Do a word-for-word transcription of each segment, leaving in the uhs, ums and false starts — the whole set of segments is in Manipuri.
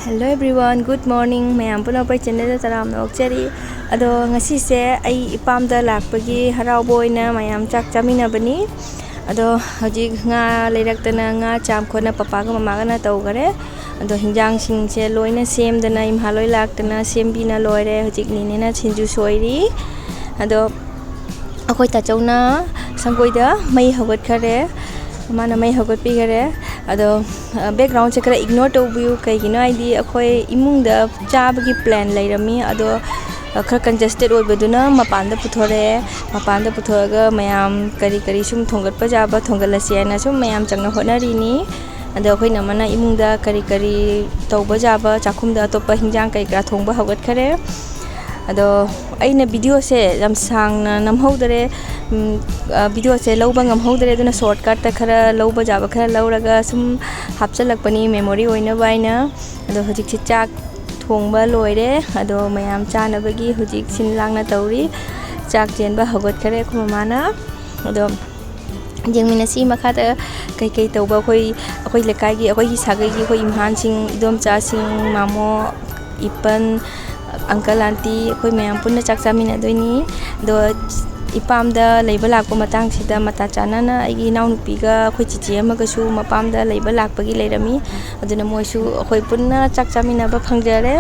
Hello everyone, good morning. ꯃꯌꯥꯝ ꯄꯨꯝꯅꯃꯛ ꯑꯩꯈꯣꯏ channelꯗ ꯇꯔꯥꯝꯅ ꯑꯣꯛꯆꯔꯤ꯫ ꯑꯗꯣ ꯉꯁꯤꯁꯦ ꯑꯩ ꯏꯄꯥꯝꯗ ꯂꯥꯛꯄꯒꯤ ꯍꯔꯥꯎꯕ ꯑꯣꯏꯅ ꯃꯌꯥꯝ ꯆꯥꯛ ꯆꯥꯃꯤꯟꯅꯕꯅꯤ꯫ ꯑꯗꯣ ꯍꯧꯖꯤꯛ ꯉꯥ ꯂꯩꯔꯛꯇꯅ ꯉꯥ ꯆꯥꯝ ꯈꯣꯠꯅ ꯄꯄꯥꯒ ꯃꯃꯥꯒꯅ ꯇꯧꯈꯔꯦ꯫ ꯑꯗꯣ ꯍꯤꯟꯖꯥꯡꯁꯤꯡꯁꯦ ꯂꯣꯏꯅ ꯁꯦꯝꯗꯅ ꯏꯝꯍꯥ ꯂꯣꯏ ꯂꯥꯛꯇꯅ ꯁꯦꯝꯕꯤꯅ ꯂꯣꯏꯔꯦ꯫ ꯍꯧꯖꯤꯛ ꯅꯦꯅꯦꯅ ꯁꯤꯡꯖꯨ ꯁꯣꯏꯔꯤ꯫ ꯑꯗꯣ ꯑꯩꯈꯣꯏ ꯇꯥꯆꯧꯅ ꯁꯪꯒꯣꯏꯗ ꯃꯩ ꯍꯧꯒꯠꯈꯔꯦ꯫ ꯃꯥꯅ ꯃꯩ ꯍꯧꯒꯠꯄꯤꯈꯔꯦ꯫ ꯑꯗꯣ backgroundꯁꯦ ꯈꯔ ignore ꯇꯧꯕꯤꯌꯨ꯫ ꯀꯩꯒꯤꯅꯣ ꯍꯥꯏꯗꯤ ꯑꯩꯈꯣꯏ ꯏꯃꯨꯡꯗ ꯆꯥꯕꯒꯤ plan ꯂꯩꯔꯝꯃꯤ꯫ ꯑꯗꯣ ꯈꯔ congested ꯑꯣꯏꯕꯗꯨꯅ ꯃꯄꯥꯟꯗ ꯄꯨꯊꯣꯔꯛꯑꯦ꯫ ꯃꯄꯥꯟꯗ ꯄꯨꯊꯣꯛꯑꯒ ꯃꯌꯥꯝ ꯀꯔꯤ ꯀꯔꯤ ꯁꯨꯝ ꯊꯣꯡꯒꯠꯄ ꯌꯥꯕ ꯊꯣꯡꯒꯠꯂꯁꯦꯅ ꯁꯨꯝ ꯃꯌꯥꯝ ꯆꯪꯅ ꯍꯣꯠꯅꯔꯤꯅꯤ꯫ ꯑꯗꯣ ꯑꯩꯈꯣꯏ ꯏꯅꯝꯃꯅ ꯏꯃꯨꯡꯗ ꯀꯔꯤ ꯀꯔꯤ ꯇꯧꯕ ꯌꯥꯕ ꯆꯥꯛꯈꯨꯝꯗ ꯑꯇꯣꯞꯄ ꯍꯤꯟꯖꯥꯡ ꯀꯔꯤ ꯀꯔꯥ ꯊꯣꯡꯕ ꯍꯧꯒꯠꯈꯔꯦ꯫ ꯑꯗꯣ ꯑꯩꯅ videoꯁꯦ ꯌꯥꯝ ꯁꯥꯡꯅ ꯅꯝꯍꯧꯗꯔꯦ꯫ ꯎꯝ, ꯑ, videoꯁꯦ ꯂꯧꯕ ꯉꯝꯍꯧꯗꯔꯦ꯫ ꯑꯗꯨꯅ shortcutꯇ ꯈꯔ ꯂꯧꯕ ꯌꯥꯕ ꯈꯔ ꯂꯧꯔꯒ ꯁꯨꯝ ꯍꯥꯞꯆꯤꯜꯂꯛꯄꯅꯤ, memory ꯑꯣꯏꯅꯕ ꯍꯥꯏꯅ꯫ ꯑꯗꯣ ꯍꯧꯖꯤꯛꯁꯦ ꯆꯥꯛ ꯊꯣꯡꯕ ꯂꯣꯏꯔꯦ꯫ ꯑꯗꯣ ꯃꯌꯥꯝ ꯆꯥꯅꯕꯒꯤ ꯍꯧꯖꯤꯛ ꯁꯤꯟ ꯂꯥꯡꯅ ꯇꯧꯔꯤ꯫ ꯆꯥꯛ ꯆꯦꯟꯕ ꯍꯧꯒꯠꯈꯔꯦ ꯑꯩꯈꯣꯏ ꯃꯃꯥꯅ꯫ ꯑꯗꯣ ꯌꯦꯡꯃꯤꯟꯅꯁꯤ ꯃꯈꯥꯗ ꯀꯩꯀꯩ ꯇꯧꯕ꯫ ꯑꯩꯈꯣꯏ, ꯑꯩꯈꯣꯏ ꯂꯩꯀꯥꯏꯒꯤ, ꯑꯩꯈꯣꯏꯒꯤ ꯁꯥꯒꯩꯒꯤ, ꯑꯩꯈꯣꯏ ꯏꯝꯍꯥꯟꯁꯤꯡ, ꯏꯗꯣꯝꯆꯥꯁꯤꯡ, ꯃꯥꯃꯣ, ꯏꯄꯟ, uncle, aunty, ꯑꯩꯈꯣꯏ ꯃꯌꯥꯝ ꯄꯨꯟꯅ ꯆꯥꯛ ꯆꯥꯃꯤꯟꯅꯗꯣꯏꯅꯤ꯫ ꯑꯗꯣ ꯏꯄꯥꯝꯗ ꯂꯩꯕ ꯂꯥꯛꯄ ꯃꯇꯥꯡꯁꯤꯗ ꯃꯇꯥ ꯆꯥꯅꯅ ꯑꯩꯒꯤ ꯏꯅꯥꯎꯅꯨꯄꯤꯒ ꯑꯩꯈꯣꯏ ꯆꯤꯆꯦ ꯑꯃꯒꯁꯨ ꯃꯄꯥꯝꯗ ꯂꯩꯕ ꯂꯥꯛꯄꯒꯤ ꯂꯩꯔꯝꯃꯤ꯫ ꯑꯗꯨꯅ ꯃꯣꯏꯁꯨ ꯑꯩꯈꯣꯏ ꯄꯨꯟꯅ ꯆꯥꯛ ꯆꯥꯃꯤꯟꯅꯕ ꯐꯪꯖꯔꯦ꯫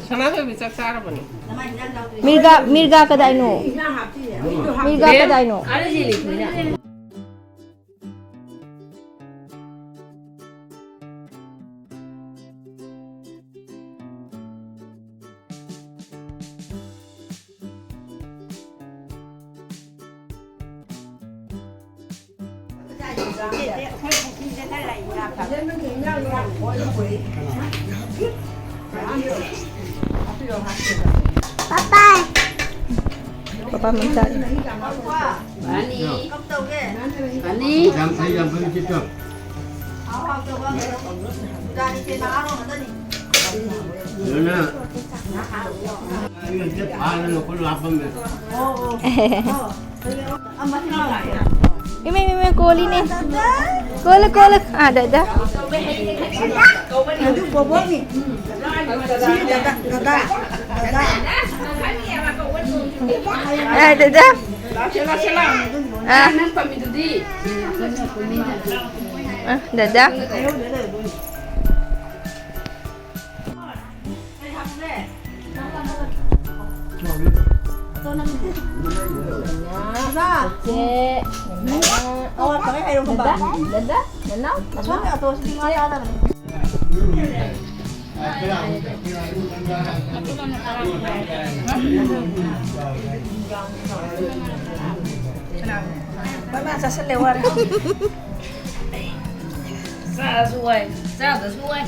ꯁꯅꯥꯊꯣꯏꯕꯤ ꯆꯥꯛ ꯆꯥꯔꯕꯅꯤ꯫ ꯃꯤꯔꯒꯥ, ꯃꯤꯔꯒꯥ ꯀꯗꯥꯏꯅꯣ? ꯃꯤꯔꯒꯥ ꯀꯗꯥꯏꯅꯣ? ꯑꯥꯗ ꯆꯦꯜꯂꯤ ꯊꯣꯏꯅ꯫ ꯄꯥꯄꯥꯏ꯫ ꯄꯥꯄꯥ ꯃꯝ ꯆꯥꯔꯤ꯫ ꯐꯅꯤ꯫ ꯐꯅꯤ꯫ ꯌꯥꯝ ꯐꯩ, ꯌꯥꯝ ꯐꯩ, ꯏꯆꯦ ꯆꯪ꯫ ꯑꯗꯨꯅ ꯑꯩ ꯍꯧꯖꯤꯛ ꯐꯥꯔꯒ ꯂꯧꯈꯠ ꯂꯥꯛꯄ ꯑꯃ꯫ ꯏꯃꯩ, ꯏꯃꯩ, ꯏꯃꯩ, ꯀꯣꯜꯂꯤꯅꯦ꯫ ꯀꯣꯜꯂꯦ, ꯀꯣꯜꯂꯦ꯫ ꯑꯥ, ꯗꯥꯗꯥ꯫ ꯑꯗꯨ ꯕꯣꯕꯣꯛꯅꯤ꯫ ꯁꯤ ꯗꯥꯗꯥ, ꯗꯥꯗꯥ, ꯗꯥꯗꯥ꯫ ꯑꯥ, ꯗꯥꯗꯥ꯫ ꯑꯥ꯫ ꯑꯥ, ꯗꯥꯗꯥ꯫ ꯆꯦ, ꯅꯦꯅꯦ, ꯑꯋꯥ ꯈꯔ ꯍꯥꯏꯔꯣ ꯈꯪꯕ꯫ ꯗꯗꯥ, ꯗꯗꯥ, ꯅꯅꯥꯎ, ꯑꯁꯣꯝꯒꯤ ꯑꯇꯣ ꯁꯤꯗꯤ ꯉꯥ ꯆꯥꯗꯕꯅꯤ꯫ ꯃꯃꯥ ꯆꯥꯁꯜꯂꯦ, ꯋꯥꯔꯦ꯫ ꯆꯥꯔꯁꯨ ꯋꯥꯏ, ꯆꯥꯗ꯭ꯔꯁꯨ ꯋꯥꯏ꯫